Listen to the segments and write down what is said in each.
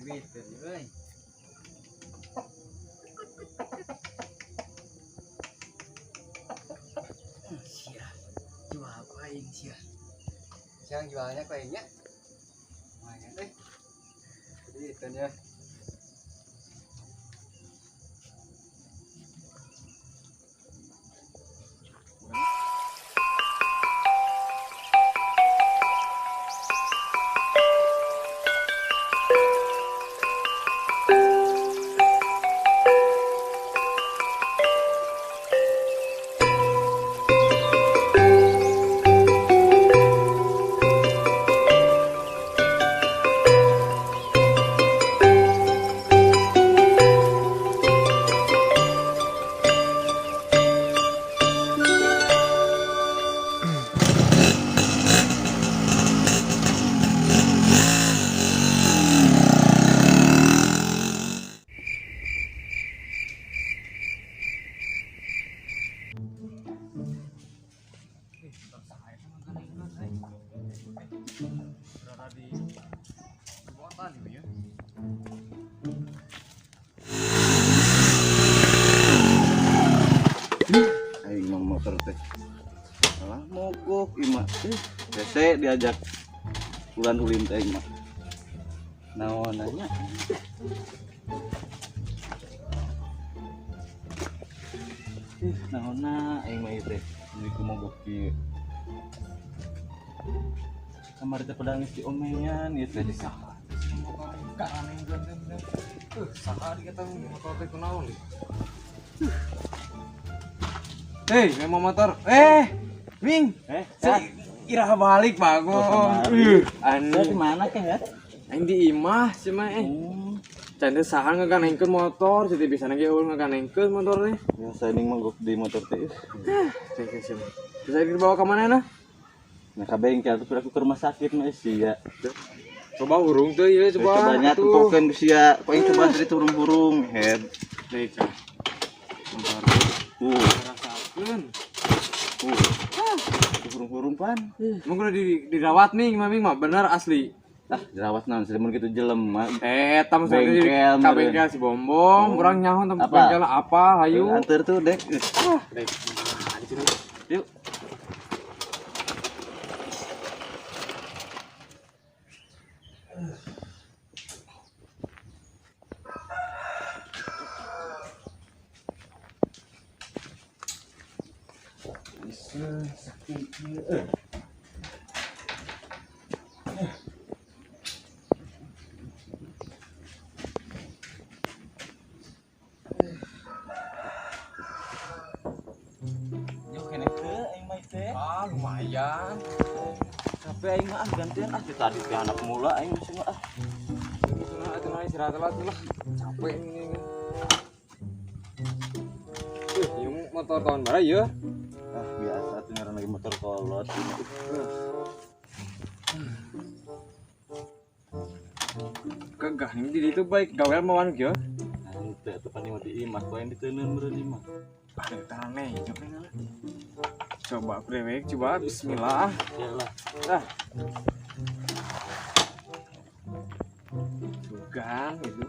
Duit euy. Sia. Jual ku aing sia. Siang jualnya ku aing nya. Lumayan euy. Duit ya. Berada di kota nih ya. Aing mah motor teh. Alah mogok ieu mah. Hese diajak bulan ulin teh aing mah. Naon nanya? Ih, naonna aing mah ieu teh. Ini ku mogok kieu. Kamari teh pedangis di omean ieu teh. Saha saha dikata motor teh kunaon nih. Hei, memang motor. Ming. Iraha balik Bagong. Anu di mana keh ya? Aing di imah sih mah eh. Can teh saha ngaganengkeun motor, jadi bisa ge eueuh ngaganengkeun motor teh. Ya saya ning mogok di motor teh. Cek cek. Bisa dibawa ke mana nah? Nah, ka bengkel tuh aku ke rumah sakit mah sia. Coba urung teh ieu coba. Coba nya tempokeun sia. Ku aing coba tadi turun-burung head. Deui kan. Rasakeun. Hurung-hurung pan. Mun kudu dirawat nih, mami mah bener asli. Ah, dirawat naon sih mun kitu jelema. Eta mah bengkel, ka bengkel si Bombom, urang nyaho tentang bengkel apa, hayu. Anter tuh dek. Dek. Yuk. Ah, lumayan. Capek aing mah gantian ah tadi teh anak mula aing mah ah. Cenah istirahat lah. Capek ini. Ieu motor tahun berapa ya? Ah, biasa tuh ngaran lagi motor kolot. Kegah nih di itu baik gawean mawan kieu. Nah, teh atuh pan di imah ku aing diteunkeun meureun imah. Ah, tanah. Coba dewek, coba bismillah. Ya lah. Ah. Bukan gitu.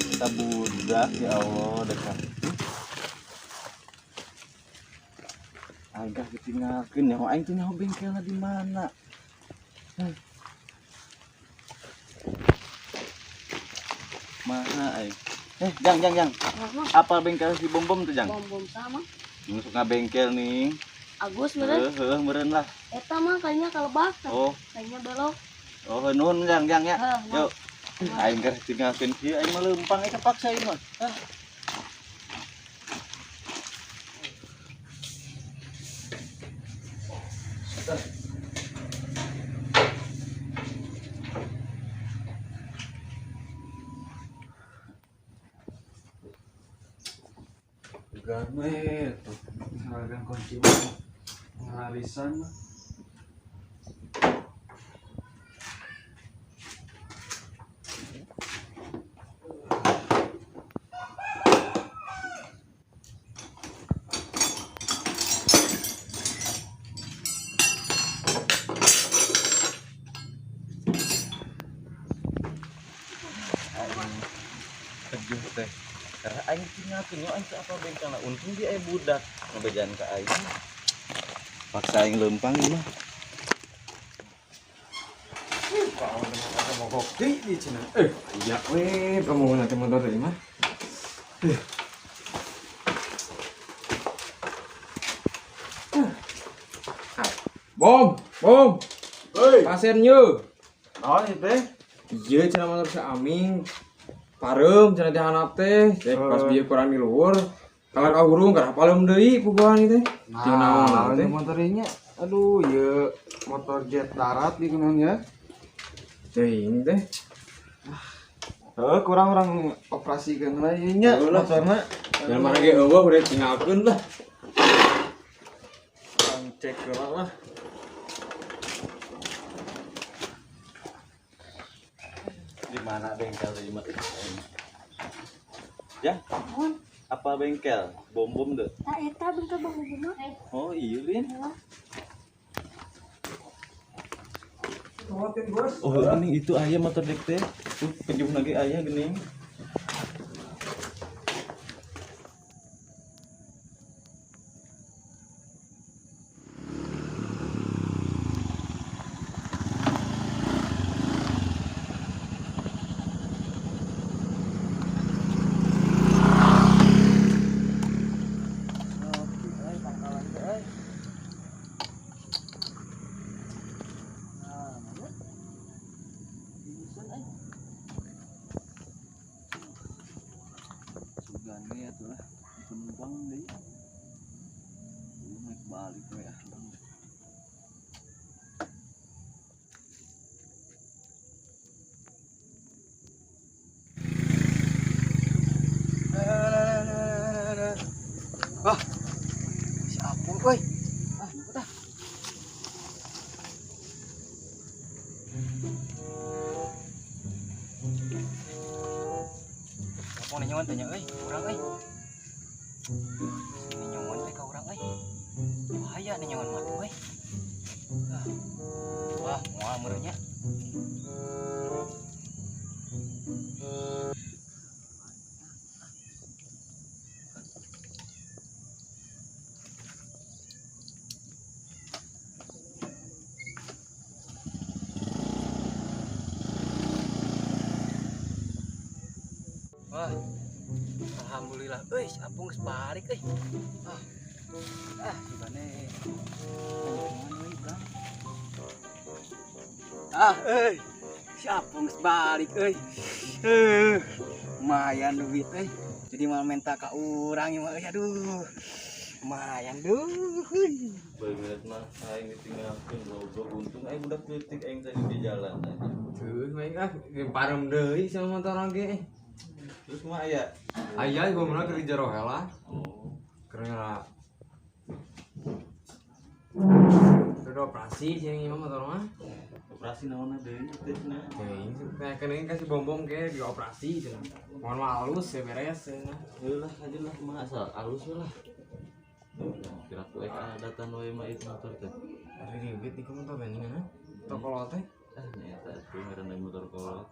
Kita budak ya Allah dekat. Agak ditinggalkeun nyaho aing teh nyaho bengkelna di mana. Mana aing? Jang jang jang. Apa bengkel si Bom Bom tuh jang? Bom Bom sama. Masuk ka bengkel nih. Agus meureun. Heuh, meureun lah. Eta mah kayaknya kalebak. Oh. Kayaknya belok. Oh, nuhun jang jang ya. Yuk. Aing keur tinggalkeun kieu aing mah leumpang aing kepaksa ieu mah. Hah. Garmet tuh ngelagan kunci mah ngelarisan mah. Akhirnya aing teh apa bengkelna untung dia aya budak ngabejaan ka aing. Paksa aing leumpang ieu mah. Mogok deui di cenah. Iya we, kamu nanti motor deui mah. Bom, bom. Hei, pasien ye. Naon ieu teh? Ieu cenah motor si Aming. Pareum cenah di handap teh, pas bieu kurang di luhur. Kalah ka hurung karah paleum deui puguhan ieu teh. Jeung naon teh? Motornya. Aduh, ieu motor jet darat di kunaon ya. Teuing teh. Heuh, kurang orang operasikeun lah ieu nya motorna. Dan mana ge eueuh udah tinggalkeun lah. Urang cek heula lah. Di mana bengkel deui mah? Ya, apa bengkel? Bom-bom deh. Tah eta bengkel bom-bom mah. Oh iya, Lin. Oh, geuning itu aya motor dek teh. Pejuh lagi aya geuning. Sugane atuh lah penumpang deui. Naik balik we ah. Wah. Si Apung euy. Ah, nyebut ah. Apung nyawan tanya euy, urang euy. Ini nyawan euy ka urang euy. Bahaya nih nyawan mati euy. Wah, moal meureun nya. Wah, alhamdulillah, euy, si Apung geus balik euy. Ah, gimana? Ah, euy, si Apung geus balik euy. Lumayan duit euy. Jadi mal minta ka urang ieu mah euy, aduh. Lumayan duh. Beungeut mah aing ditinggalkeun goblok untung aing budak leutik aing tadi di jalan aja. Teuing aing ah, pareum deui sama motor ge. Terus mah aya? Aya gua mah keur di jero heula. Oh. Keur ngala. Udah operasi sih ini mah motor mah. Operasi naonna deui teh cenah. Teuing teh kasih bom-bom ge dioperasi cenah. Mohon mah halus ya beres cenah. Heuh lah aja lah mah asal halus we lah. Kira ku ek adatan we mah ieu motor teh. Ribet nih motor bandingan ah. Toko teh. Ah nya eta atuh ngaranna motor kolot.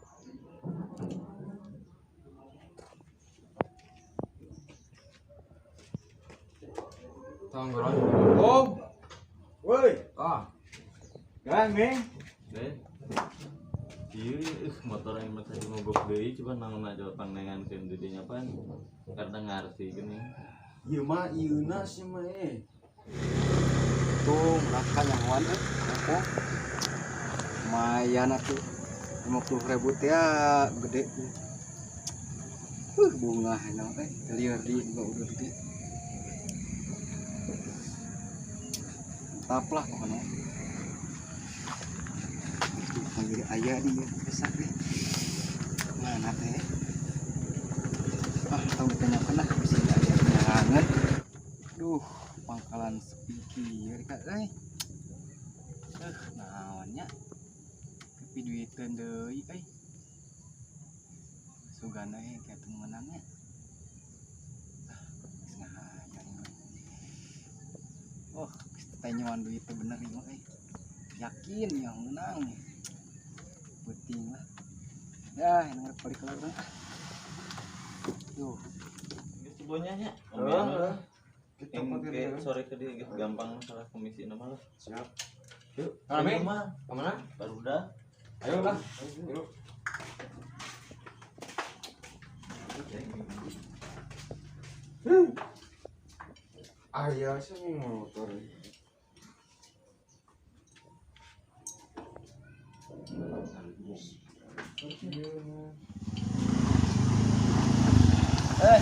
Tanggerang. Om. Woi. Ah. Gang, Meng. Deh. Ieu motor aing mah tadi mogok deui coba naon aja pangnengankeun di dinya pan. Karena ngarti geuning. Ieu mah ieuna sih mah eh. Tuh, meraka nyawan euy. Apa? Lumayan atuh. 50.000 teh ya, gede. Bunga enak euy. Lieur di juga udah gede. Mantap lah pokoknya. Panggil ayah dia besar deh. Mana teh? Ah, tahu ditanya kena bisa ayah penyerangan. Duh, pangkalan sepi kieu ka euy. Naonnya? Kepi duiteun deui euy. Sugana euy kieu teu meunangnya. Ah, geus ngahayang euy. Oh, geus tanyuan duit teh bener ieu euy. Yakin ya menang. Penting lah. Ya, yang balik lagi ah. Tuh. Geus Pokoknya nya. Heeh. Kita sore ke dia gampang masalah komisi nama lah. Siap. Yuk, Kami mah. Kemana? Baru udah. Ayo lah. Yuk. Ayah sih motor.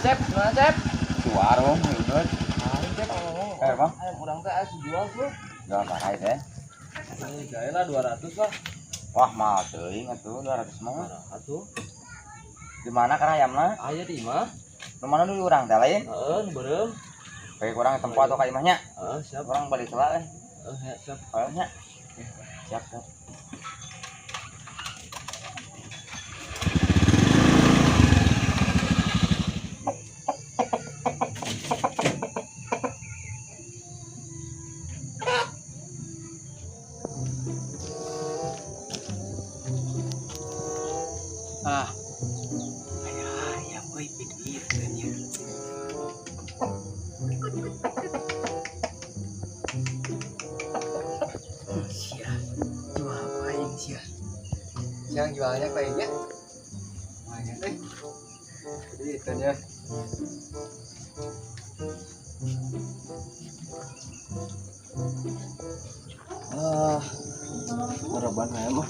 Cep, gimana Cep? Warung, udah. Cep, Bang. Ayam urang teh aya dijual tuh. Jual mahal teh. Ini lah 200 lah. Wah, mahal teuing atuh 200 mah. Atuh. Di mana kana ayamna? Aya di imah. Nu mana nu urang teh lain? Heeh, nu beureum. Kayak kurang tempat atau ka imahnya? Heeh, siap. Urang balik heula eh. Heeh, siap. Heeh nya. Siap, siap. Ah. Ayam euy piduiteun nya. Oh, sia. Jual apa aing sia? Siang jualnya kayaknya. Lumayan euy. Piduiteun ya. Ah, maraban hayam mah.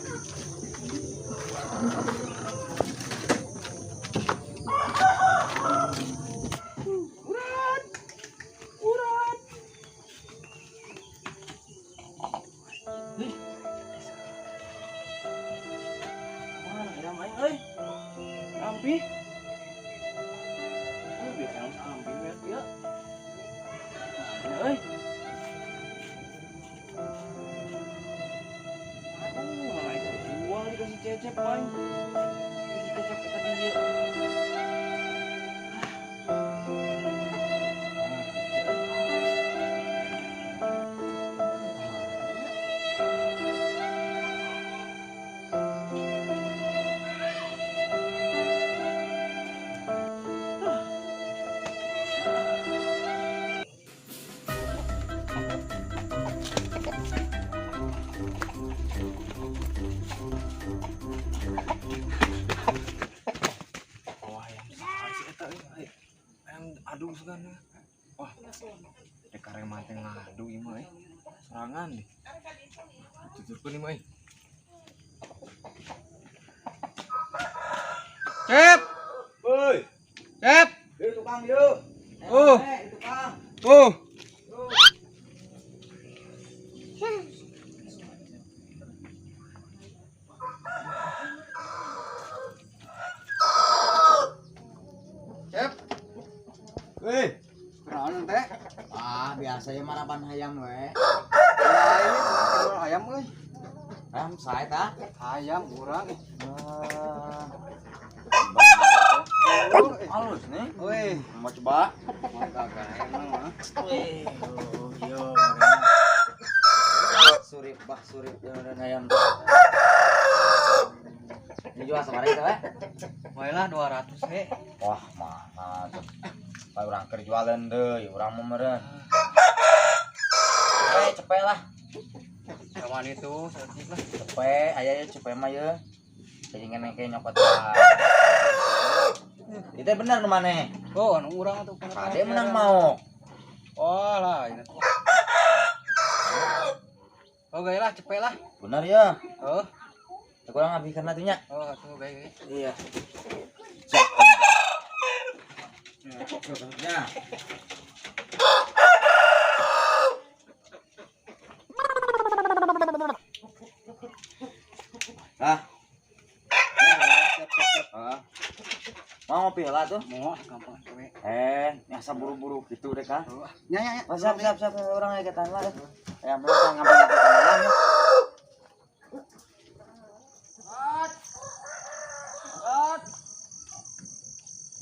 Ampi. Oh, biasa ampi ya. Nah, euy. Aduh, malah jual dikasih Cecep aing. Dikasih Cecep ke tadi ieu. Aduh segana. Wah. Rek karema teh ngadu ieu mah euy. Sorangan deh. Tuturkeun ieu mah euy. Cep. Woi. Cep. Yeuh tukang yeuh. Oh. Tukang. Oh. Cep. Weh, Kunaon teh? Ah, biasa ya marapan hayam we. Ya ini jual ayam euy. Ayam sae tah? Ayam urang. Ah. Halus nih. Weh, Mau coba? mantap emang mah. Weh, oh, yo. Surip bah surip dan ayam. Ini jual sabaraha itu we? Wae lah 200 he. Wah, mahal tuh. Kayak orang keur jualan deui, urang mah meureun. Cepet, cepet lah. Kawan itu saeutik lah. Cepet, aya ya cepet mah ye. Jadi ngeneng ke nyokot lah. Itu bener nu maneh. Oh, anu urang atuh. Kade menang mau. Oh lah, ini. Oh, gaya lah, cepet lah. Bener ya. Oh, Kurang ngabihkeun atuh nya. oh, atuh gaya. Iya. Ya. Ah, Siap, siap, siap. ah. Mau ngopi heula tuh? Mau gampang we. Eh, nyasa buru-buru gitu deh kah? Oh, nya nya nya. Oh, siap, siap, siap, orang ya ketan lah. Ya, mereka ngambil ngambil ya. Rat. Rat.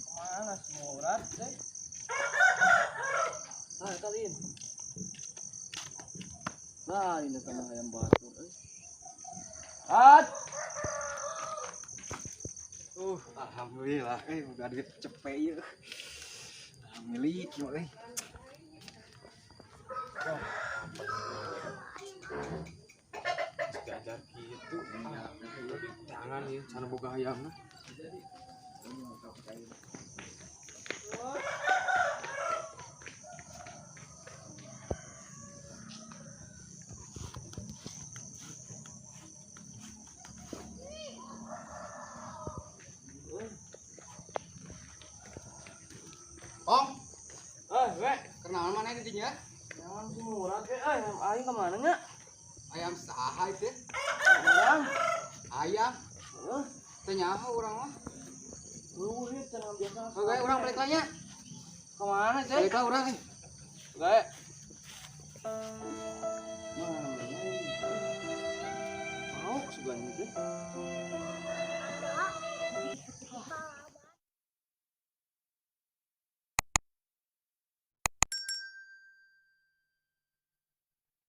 Kemana si Murad teh? Nah, kaliin. Nah, ini sama ayam batur euy. Rat. Alhamdulillah, udah duit cepet ieu. Milik ieu euy. Diajar gitu. Jangan ya, cara boga hayamna. Ong, Eh, we. kenal mana di dinya? Ayam si murah ke, eh, ayam aing kemana nya? Ayam saha itu? Urang. Ayam. Heeh. Teu nyaho urang mah. Lu ieu cenah biasa. Oke, urang balik lah nya. Kemana, Cek? Balik lah urang. Gae. Mau sebelah ini teh.